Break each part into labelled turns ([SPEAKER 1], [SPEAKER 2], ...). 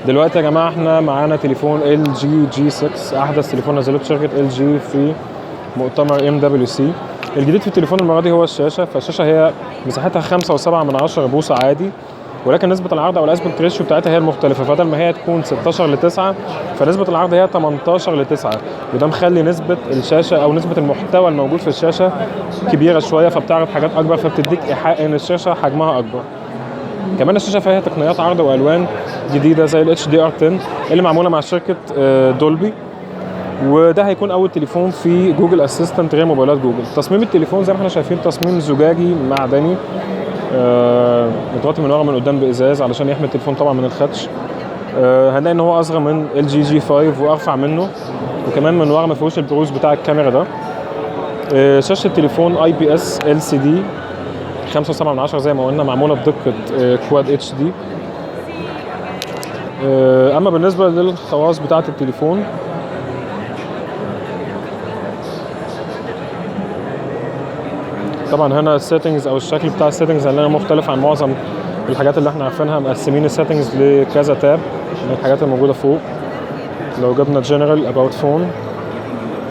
[SPEAKER 1] دلوقتي يا جماعة احنا معانا تليفون LG G6، احدث تليفون نزلته شركة LG في مؤتمر MWC. الجديد في التليفون المرة دي هو الشاشه. فالشاشه هي مساحتها 5.7 بوصه عادي، ولكن نسبه العرض او ال aspect ratio بتاعتها هي المختلفه. فبدل ما هي تكون 16 ل 9 فنسبة العرض هي 18 ل 9، وده مخلي نسبه الشاشة او نسبه المحتوى الموجود في الشاشة كبيرة شويه، فبتعرض حاجات اكبر، فبتديك ايحاء ان الشاشة حجمها اكبر. كمان الشاشة فيها تقنيات عرض والوان جديدة زي ال HDR 10 اللي معمولة مع شركة دولبي، وده هيكون اول تليفون في Google Assistant غير موبايلات جوجل. تصميم التليفون زي ما احنا شايفين تصميم زجاجي معدني، متغطي من ورا من قدام بازاز علشان يحمي التليفون طبعا من الخدش. هنلاقي ان هو اصغر من LG G5 وارفع منه، وكمان من ورا ما فيهوش البروز بتاع الكاميرا ده. شاشة التليفون اي بي اس ال سي دي 5.7 زي ما قلنا، معمولة بدقة Quad HD. اما بالنسبة للخواص بتاعه التليفون، طبعا هنا ال settings او الشكل بتاع ال settings هنلاقي مختلف عن معظم الحاجات اللي احنا عارفينها. مقسمين ال settings لكذا tab من الحاجات الموجودة فوق. لو جبنا general about phone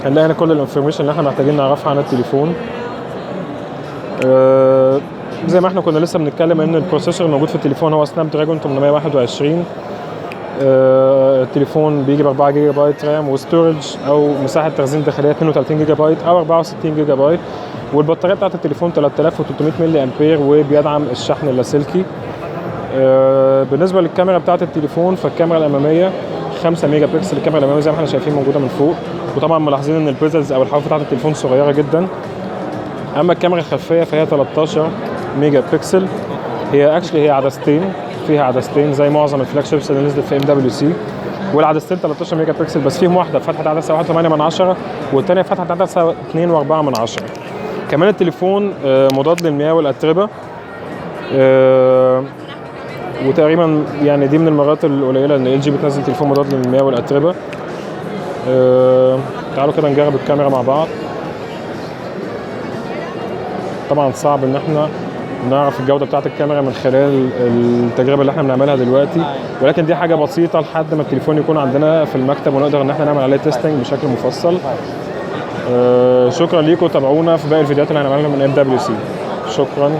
[SPEAKER 1] هنلاقي هنا كل ال information اللي احنا محتاجين نعرفها عن التليفون. زي ما احنا كنا لسه بنتكلم ان ال processor الموجود في التليفون هو Snapdragon 821. التليفون بيجي ب 4 جيجا بايت RAM و storage او مساحة تخزين داخلية 32 جيجا بايت او 64 جيجا بايت، والبطاريه بتاعت التليفون 3300 ملي امبير وبيدعم الشحن اللاسلكي. بالنسبة للكاميرا بتاعت التليفون، فالكاميرا الامامية 5 ميجا بكسل. الكاميرا الامامية زي ما احنا شايفين موجودة من فوق، وطبعا ملاحظين ان ال bezels او الحواف بتاعت التليفون صغيرة جدا. اما الكاميرا الخلفية فهي 13 ميجا بكسل. هي actually هي عدستين، فيها عدستين زي معظم ال flagships اللي نزلت في MWC، والعدستين 13 ميجا بكسل، بس فيهم واحدة فتحه عدسة 1.8 والثانية فتحه عدسة 2.4. كمان التليفون مضاد للمياه والاتربه، وتقريبا يعني دي من المرات القليلة ان LG بتنزل تليفون مضاد للمياه والاتربه. تعالوا كده نجرب الكاميرا مع بعض. طبعا صعب ان احنا نعرف الجودة بتاعه الكاميرا من خلال التجربة اللي احنا بنعملها دلوقتي، ولكن دي حاجة بسيطة لحد ما التليفون يكون عندنا في المكتب ونقدر ان احنا نعمل عليه testing بشكل مفصل. شكرا ليكم، تابعونا في باقي الفيديوهات اللي هنعملها من MWC. شكرا.